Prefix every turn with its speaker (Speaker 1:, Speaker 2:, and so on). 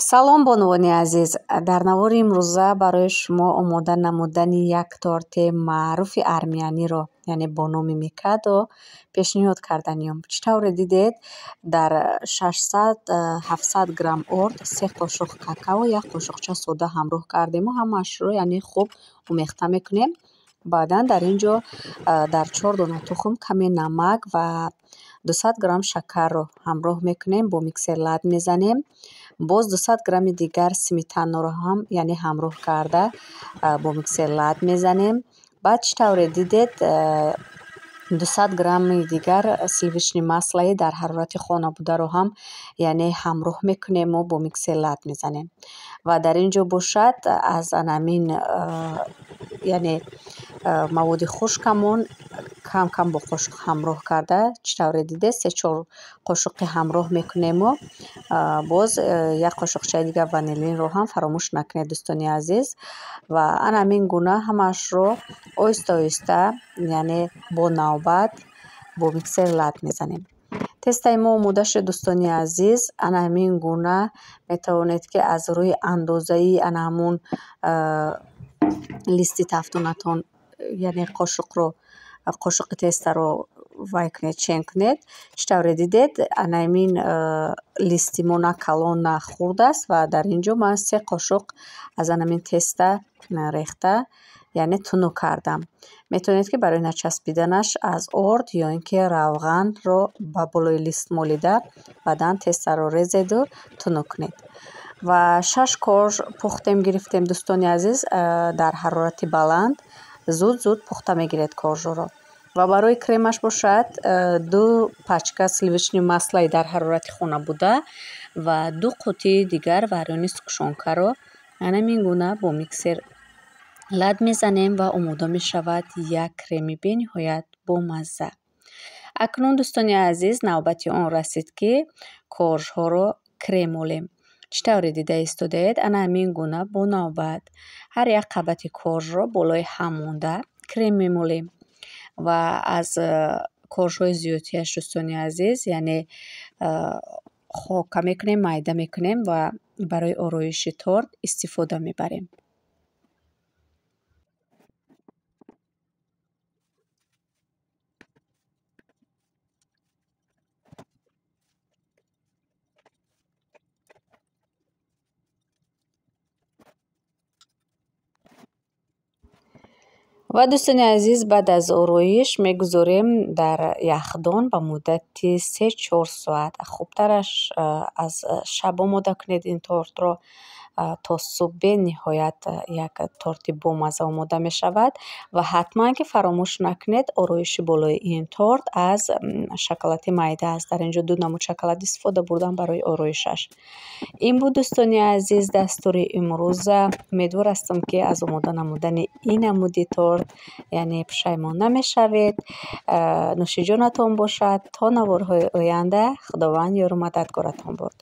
Speaker 1: Салом, бонувони азиз! Дар навори имрӯза барои шумо омода намудани як торти маъруфи армяниро, яъне бо номи Микадо, пешниҳод карданиём. Чӣ тавре дидед, дар 600-700 грамм орд 3 қошуқ какао, 1 қошуқча сода ҳамроҳ кардему ҳамаашро, яъне, хуб омехта мекунем. Баъдан дар ин ҷо дар 4 дона тухм каме намак ва 200 грамм шакарро ҳамроҳ мекунем, бо миксер лат мезанем. Боз 200 грамми дигар сметанаро ҳам, яъне, ҳамроҳ карда бо миксер лат мезанем. Баъд, чӣ тавре дидед, 200 грамми дигар сливочный маслои дар ҳарорати хона бударо ҳам, яъне, ҳамроҳ мекунему бо миксер лат мезанем. Ва дар ин ҷо бошад, аз анамин, яъне, маводи хушкамон кам кам бо қошуқ ҳамроҳ карда, чӣ тавре дидед, 3-4 қошуқи ҳамроҳ мекунему боз 1 қошуқчаи дигар ванилинро ҳам фаромӯш накунед, дӯстони азиз. Ва анамин гуна ҳамаашро оҳиста оҳиста, яъне, бо навбат бо миксер лат мезанем. Тестаи мо омода шуд, дӯстони азиз. Ана ҳамин гуна метавонед, ки аз рӯи андозаи ана ҳамун листи тафтонатон, яъне, қошуқро, қошуқи тестаро вай кунед, чен кунед. Чӣ тавре дидед, ана ҳамин листи мо на калон, на хурд аст ва дар ин ҷо ман 3 қошуқ аз ана ҳамин теста рехта, яъне, тунук кардам. Метавонед, ки барои начаспиданаш аз орд ё ин ки равғанро ба болои лист молида, баъдан тестаро резеду тунук кунед. Ва 6 корж пухтем гирифтем, дӯстони азиз, дар ҳарорати баланд зуд зуд пухта мегиред коржоро. Ва барои кремаш бошад, 2 пачка сливочный маслои дар ҳарорати хона буда ва 2 қутии дигар варёни сгущёнкаро ҳамин гуна бо миксер лат мезанем ва омода мешавад як креми бениҳоят бомазза. Акнун, дӯстони азиз, навбати он расид, ки коржҳоро крем молем. Чӣ тавре дида истодаед, ана ҳамин гуна бо навбат ҳар як қабати коржро болои ҳам монда крем мемолем. Ва аз коржҳои зиёдтиаш, дӯстони азиз, яъне, хока мекунем, майда мекунем ва барои ороиши торт истифода мебарем. Ва, дӯстони азиз, баъд аз ороиш мегузорем дар яхдон ба муддати 3-4 соат. Хубтараш аз шаб омода кунед ин тортро, то субҳ бениҳоят як торти бомазза омода мешавад. Ва ҳатман ки фаромӯш накунед, ороиши болои ин торт аз шоколади майда аст. Дар ин ҷо 2 намуд шоколад истифода бурдам барои ороишаш. Ин буд, дӯстони азиз, дастури имрӯза. Умедвор ҳастам, ки аз омода намудани ин намуди торт, яъне, пушаймон намешавед. Нӯшиҷонатон бошад. То наворҳои оянда Худованд ёру мададгоратон бод.